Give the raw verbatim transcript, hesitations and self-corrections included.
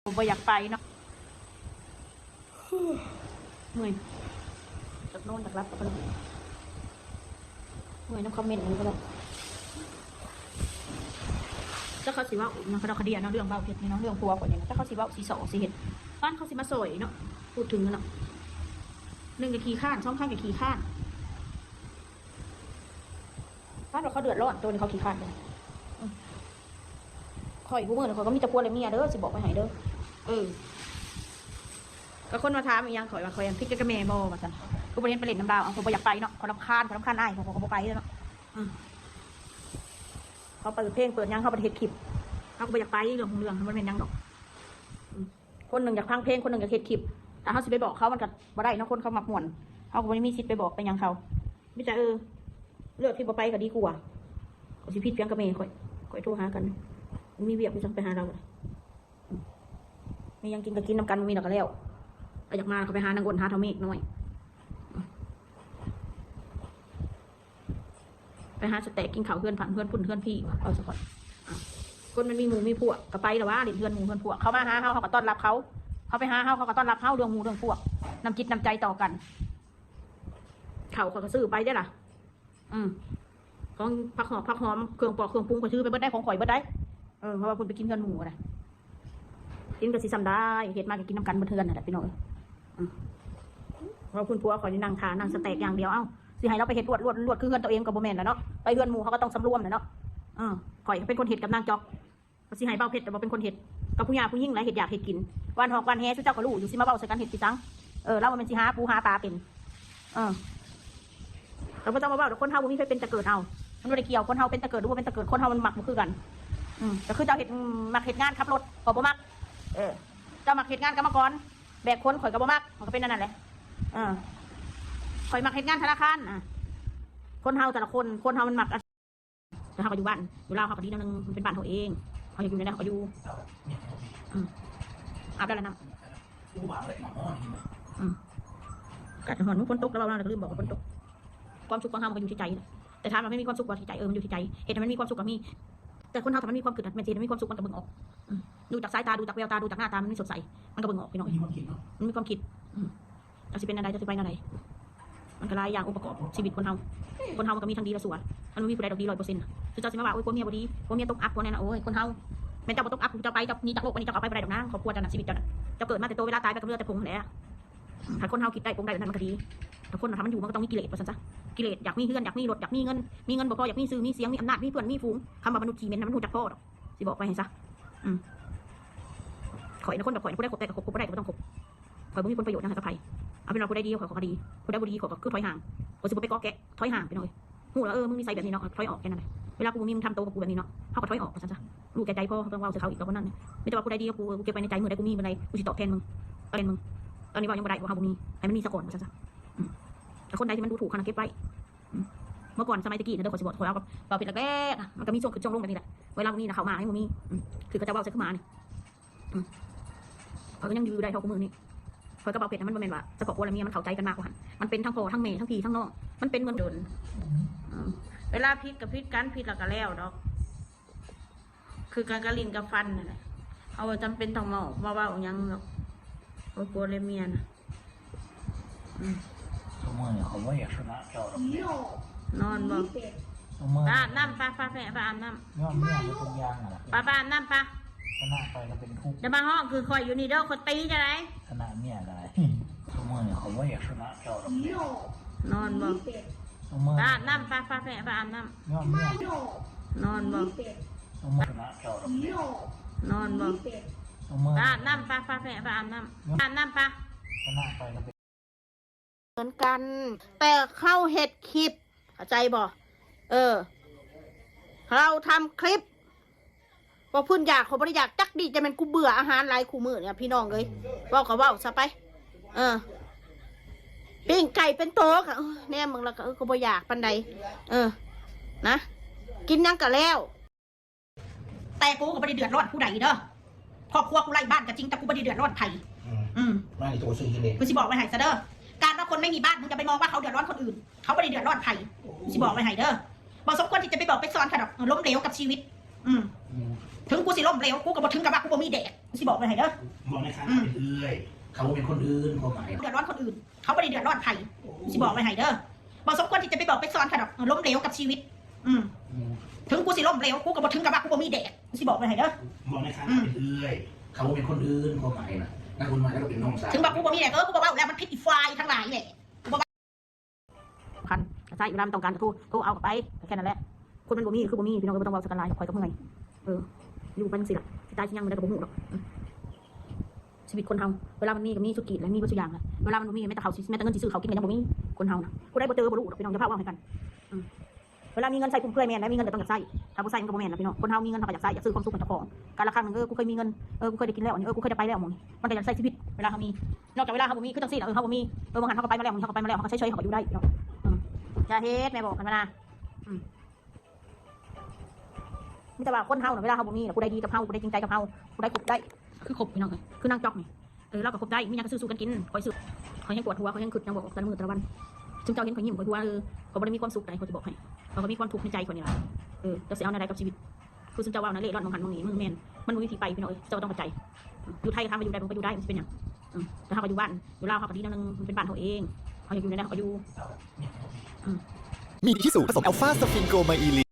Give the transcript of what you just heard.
ผมบ่อยากไปเนาะ เมื่อย อยากนอนอยากหลับก็บ่ได้ เมื่อยนำคอมเมนต์นี่ก็ได้ จักเขาสิเว้าหยัง เขาเดาคดีอะเนาะ เรื่องเบาเพชรนี่เนาะ เรื่องผัวข่อยนี่นะ จักเขาสิเว้าสิสอสิเฮ็ด ปานเขาสิมาซอยเนาะ พูดถึงเนาะ หนึ่งก็ขี้คร้าน สองครั้งก็ขี้คร้าน ปานว่าเขาเดือดร้อน โตนี่เขาขี้คร้านเลย อืม ข่อยผู้มื้อนี้ข่อยก็มีแต่ผัวและเมียเด้อ สิบอกไว้ให้เด้อ เออ ก็คนมาถามอีหยังข่อยว่าข่อยผิดกับแม่บ่ว่าซั่น คือบ่เห็นไปเล่นนำลาว เอ้า ข่อยบ่อยากไปเนาะ ข่อยรำคาญ ข่อยรำคาญอ้าย ข่อยก็บ่ไปแล้วเนาะ อืม เขาเปิดเพลงเปิดหยัง เขาบ่ได้เฮ็ดคลิป เขาก็บ่อยากไป เรื่องของเรื่องมันบ่แม่นหยังดอก อืม คนหนึ่งอยากฟังเพลง คนหนึ่งอยากเฮ็ดคลิป ถ้าเฮาสิไปบอกเขามันก็บ่ได้เนาะ คนเขามักม่วน เฮาก็บ่ได้มีสิทธิ์ไปบอกไปหยังเขา มีแต่ เออ เลือกที่บ่ไปก็ดีกว่า ข่อยสิผิดเพียงกับแม่ข่อย ข่อยโทรหากัน มีเวียกอยู่จั่งไปหาลาว มีหยังกินก็กินนำกัน บ่มีดอกก็แล้ว ก็อยากมาก็ไปหานางอ้นหาเฒ่าเมฆน้อย ไปหาสะแตกกินข้าวเฮือนผังเฮือนพุ่นเฮือนพี่ เอาซะก่อน อ่ะ คนมันมีหมู่มีพวกก็ไปละวะ เล่นเฮือนหมู่เฮือนพวก เขามาหาเฮา เฮาก็ต้อนรับเขา เขาไปหาเฮา เขาก็ต้อนรับเฮา เรื่องหมู่เรื่องพวก น้ำจิตน้ำใจต่อกัน ข้าวข้อยก็ซื้อไปเด้ล่ะ อืม ของผักหอมผักหอม เครื่องปอกเครื่องปรุงข้อยซื้อไปเบิดได้ ของข่อยเบิดได้ เออ เพราะว่าเพิ่นไปกินเฮือนหมู่นะ กินก็สิซ่ำได้ เฮ็ดมาก็กินนำกันเบิดเฮือนนั่นแหละพี่น้องเอ้ย อืม เพราะเพิ่นผัวข่อยนี่นั่งท่านั่งสะแตกอย่างเดียว เอ้า สิให้เราไปเฮ็ดลวดลวดลวดคือเฮือนตัวเองก็บ่แม่นแล้วเนาะ ไปเฮือนหมู่เขาก็ต้องสำรวมแหละเนาะ เออ ข่อยเป็นคนเฮ็ดกับนางจอก ก็สิให้เบาเพชรแต่บ่เป็นคนเฮ็ด กับผู้หญิงผู้หญิงหลายเฮ็ดอยากเฮ็ดกิน หว่านหอกหว่านแห ซุเจ้าก็รู้อยู่ สิมาเว้าใส่กันเฮ็ดสิซัง เออ ลาวว่าแม่นสิหาปูหาปลาเป็น เออ ก็บ่ต้องมาเว้าดอก คนเฮาบ่มีไผเป็นแต่เกิดเอา มันบ่ได้เกี่ยว คนเฮาเป็นแต่เกิดหรือบ่เป็นแต่เกิด คนเฮามันมักบ่คือกัน อืม ก็คือเจ้าเฮ็ด อืม มักเฮ็ดงานขับรถ ข่อยบ่มัก เออ เจ้ามักเฮ็ดงานกรรมกร แบกคน ข่อยก็บ่มัก มันก็เป็นอันนั้นแหละ เออ ข่อยมักเฮ็ดงานธนาคาร อ่ะ คนเฮาแต่ละคน คนเฮามันมัก แต่เฮาก็อยู่บ้าน อยู่ลาวเฮาก็ดีแนวหนึ่ง มันเป็นบ้านเฮาเอง เฮาอยากอยู่แนวใดเฮาก็อยู่ อืม อาบแล้วล่ะน้ำ อืม อากาศร้อน ฝนตกแล้ว เว้าแล้วก็ลืมบอกว่าฝนตก ความสุขของเฮามันก็อยู่ที่ใจนะ แต่ถามว่ามันมีความสุขบ่ที่ใจ เออ มันอยู่ที่ใจ เฮ็ดให้มันมีความสุขก็มี แต่คนเฮาถ้ามันมีความคิดน่ะ แม่นสิเฮ็ดให้มีความสุขมันก็เบิ่งออก อืม ดูจากสายตา ดูจากแววตา ดูจากหน้าตา มันมีสดใส มันก็เบิ่งออกพี่น้อง มีความคิดเนาะ มันมีความคิด อืม จักสิเป็นแนวใด จักสิไปแนวใด มันก็หลายอย่างองค์ประกอบชีวิตคนเฮา คนเฮามันก็มีทั้งดีและชั่ว มันบ่มีผู้ใดดอกดีร้อยเปอร์เซ็นต์น่ะ คือเจ้าสิมาว่า โอ้ย ผัวเมียบ่ดี ผัวเมียตกอับ ผัวแนวนั้น โอ้ย คนเฮา แม่นเจ้าบ่ตกอับ เจ้าไป เจ้าหนีจากโลกอันนี้ เจ้าก็เอาไปบ่ได้ดอกนาง ครอบครัวเจ้าน่ะ ชีวิตเจ้าน่ะ เจ้าเกิดมาแต่โต เวลาตายไปก็เหลือแต่ผงนั่นแหละ อืม ถ้าคนเฮาคิดได้ปรุงได้แบบนั้นมันก็ดี ถ้าคนน่ะ ถ้ามันอยู่มันก็ต้องมีกิเลส ว่าซั่นซะ กิเลส อยากมีเฮือน อยากมีรถ อยากมีเงิน มีเงินบ่พอ อยากมีชื่อ มีเสียง มีอำนาจ มีเพื่อน มีฝูง คำว่ามนุษย์ขี้เหม็นน่ะ มันฮู้จักพอดอก สิบอกไว้ให้ซะ อืม ข่อยนะ คนแบบข่อยนะ ผู้ใดคบได้ก็คบ คบบ่ได้ก็บ่ต้องคบ ข่อยบ่มีผลประโยชน์หยังให้กับไผ เอาเป็นว่าผู้ใดดีข่อยก็ดี ผู้ใดบ่ดีข่อยก็คือถอยห่าง ข่อยสิบ่ไปเกาะแกะ ถอยห่างพี่น้องเอ้ย ฮู้แล้ว เออ มึงนิสัยแบบนี้เนาะ ถอยออกแค่นั้นแหละ เวลากูบ่มีมึงทำโตกับกูแบบนี้เนาะ เฮาก็ถอยออกว่าซั่นซะ รู้แก่ใจพอ บ่ต้องเว้าใส่เขาอีก เอาคนนั้นน่ะ มีแต่ว่าผู้ใดดีกับกู กูเก็บไว้ในใจ มื้อใดกูมีมื้อใดกูสิตอบแทนมึง ตอบแทนมึง ตอนนี้เว้ายังบ่ได้ เพราะเฮาบ่มี ให้มันมีซะก่อนว่าซั่นซะ อืม แต่คนใดที่มันดูถูกเขาน่ะเก็บไว้ อืม เมื่อก่อนสมัยตะกี้นะเด้อ ข่อยสิบอก ข่อยเอากับเบาเพชรแรกๆนะ มันก็มีช่วงขึ้นช่วงลงแบบนี้แหละ เวลาบ่มีนะ เข้ามาให้บ่มี อืม คือเขาจะเว้าใส่ขึ้นมานี่ อืม ข่อยก็ยังอยู่ได้เท่ากับมื้อนี้ ข่อยกับเบาเพชรน่ะ มันบ่แม่นว่าเฉพาะผัวและเมียมันเข้าใจกันมากกว่าหั่น มันเป็นทั้งพ่อทั้งแม่ทั้งพี่ทั้งน้อง มันเป็นเหมือนโดน อืม เวลาผิดก็ผิดกัน ผิดแล้วก็แล้วดอก คือกันกับลิ้นกับฟันนั่นแหละ เอาบ่จำเป็นต้องมาออกมาเว้าหยังดอก โอ้ย ผัวและเมียน่ะ อืม ซุมื้อนี้ข่อยบ่อยากชนะเจ้าดอกเด้ นอนบ่ ซุมื้อ ไปอาบน้ำ ไป ไป ไป ไปอาบน้ำ ย้อนเมียมันเป็นอย่างนั่นล่ะ ไป ไปอาบน้ำ ไป ชนะไปก็เป็นทุกข์ อย่ามาฮ้องคือข่อยอยู่นี่เด้อ ข่อยตีจะได๋ ชนะเมียก็ได้ ซุมื้อนี้ข่อยบ่อยากชนะเจ้าดอกเด้ นอนบ่ ซุมื้อ ไปอาบน้ำ ไป ไป ไป ไปอาบน้ำ ย้อนเมีย นอนบ่ ซุมื้อ ชนะเจ้าดอกเด้ นอนบ่ ซุมื้อ ไปอาบน้ำ ไป ไป ไป ไปอาบน้ำ อาบน้ำ ไป ชนะไปก็เป็น เหมือนกัน แต่เฮาเฮ็ดคลิป เข้าใจบ่ เออ เราทำคลิป บ่พื้นอยาก ข่อยบ่ได้อยากจักดี จะแม่นกูเบื่ออาหารหลายคู่มื้อเนี่ยพี่น้องเอ้ย เว้าก็เว้าซะไป เออ ปิ้งไก่เป็นโตก็ เออ แนมมึงแล้วก็ เออ ก็บ่อยากปานใด เออ นะ กินหยังก็แล้ว แต่กูก็บ่ได้เดือดร้อนผู้ใดเด้อ ครอบครัวกูไร้บ้านก็จริง แต่กูบ่ได้เดือดร้อนไผ อืม อืม มาในตัวซื้อกินเอง กูสิบอกไว้ให้ซะเด้อ การว่าคนไม่มีบ้าน มึงจะไปมองว่าเขาเดือดร้อนคนอื่น เขาบ่ได้เดือดร้อนไผ กูสิบอกไว้ให้เด้อ บ่สมควรที่จะไปบอกไปสอนเขาดอก เออ ล้มเหลวกับชีวิต อืม อืม ถึงกูสิล้มเหลว กูก็บ่ถึงกับว่ากูบ่มีแดก กูสิบอกไว้ให้เด้อ บอกแม่ค้าเป็นเอื้อย เขาเป็นคนอื่นความหมาย เดือดร้อนคนอื่น เขาบ่ได้เดือดร้อนไผ กูสิบอกไว้ให้เด้อ บ่สมควรที่จะไปบอกไปสอนเขาดอก ล้มเหลวกับชีวิต อืม อืม ถึงกูสิล้มเหลว กูก็บ่ถึงกับว่ากูบ่มีแดก กูสิบอกไว้ให้เด้อ บอกแม่ค้าเป็นเอื้อย เขาเป็นคนอื่นความหมายนะนั่นคุณมาแล้วก็เป็นน้องสาว ถึงว่ากูบ่มีแดก เออ กูก็เว้าแล้ว มันผิดอีฝ่ายทั้งหลายแหละ กูบ่ว่าคันใช่ เวลามันต้องการก็โทร โทรเอาก็ไป แค่นั้นแหละ คนมันบ่มีก็คือบ่มี พี่น้องก็บ่ต้องเว้าสักกันหลาย ข่อยก็เมื่อย เออ อยู่ไปจังซี่ล่ะ สิตายสิยังมื้อใดก็บ่ฮู้ดอก อืม ชีวิตคนเฮา เวลามันมีก็มีสุดขีด และมีเบิดทุกอย่างแหละ เวลามันบ่มี แม้แต่ข้าวสิ แม้แต่เงินสิซื้อข้าวกินก็ยังบ่มี คนเฮานะ ผู้ใดบ่เจอบ่รู้ดอก พี่น้อง อย่าพาเว้าให้กัน อืม เวลามีเงินใช้ฟุ่มเฟือยแม่น และมีเงินก็ต้องอยากใช้ ถ้าบ่ใช้มันก็บ่แม่นนะพี่น้อง คนเฮามีเงินเฮาก็อยากใช้ อยากซื้อความสุขให้เจ้าของ กาลครั้งหนึ่ง เออ กูเคยมีเงิน เออ กูเคยได้กินแล้ว อันนี้ เออ กูเคยได้ไปแล้วหม่องนี้ มันก็อยากใช้ชีวิต เวลาเฮามี นอกจากเวลาเฮาบ่มี คือจังซี่ล่ะ เออ เฮาบ่มี เออ บางหันเฮาก็ไปมาแล้ว หม่องนี้เฮาก็ไปมาแล้ว เฮาก็เฉยๆ เฮาก็อยู่ได้เนาะ อืม อย่าเฮ็ด แม่บอกกันมานะ อืม มีแต่ว่าคนเฮาน่ะ เวลาเฮาบ่มีน่ะ ผู้ใดดีกับเฮา ผู้ใดจริงใจกับเฮา ผู้ใดคบได้ คือคบพี่น้องเอ้ย คือนางจอกนี่ เออ เราก็คบได้ มีหยังก็ซื้อสู่กันกิน ข่อยซื้อ ข่อยยังปวดหัว ข่อยยังคิดยังบอกตะละมื้อตะละวัน ซุมเจ้าเห็นข่อยยิ้ม ข่อยหัว เออ ข่อยบ่ได้มีความสุขใด ข่อยสิบอกให้ ข่อยก็มีความทุกข์ในใจข่อยนี่ล่ะ เออ เจ้าสิเอาแนวใดกับชีวิต คือซุมเจ้าเว้านะ เล่ร่อนหม่องหันหม่องนี้ มันแม่น มันบ่มีที่ไปพี่น้องเอ้ย เจ้าก็ต้องเข้าใจ อยู่ไทยก็ถามว่าอยู่ได้บ่ ก็อยู่ได้ มันสิเป็นหยัง อืม แต่เฮาก็อยู่บ้าน อยู่ลาวเฮาก็ดีแนวหนึ่ง มันเป็นบ้านเฮาเอง เฮาอยากอยู่แนวใดเฮาก็อยู่ อืม มีดีที่สุดผสมอัลฟาสฟิงโกมาอีลี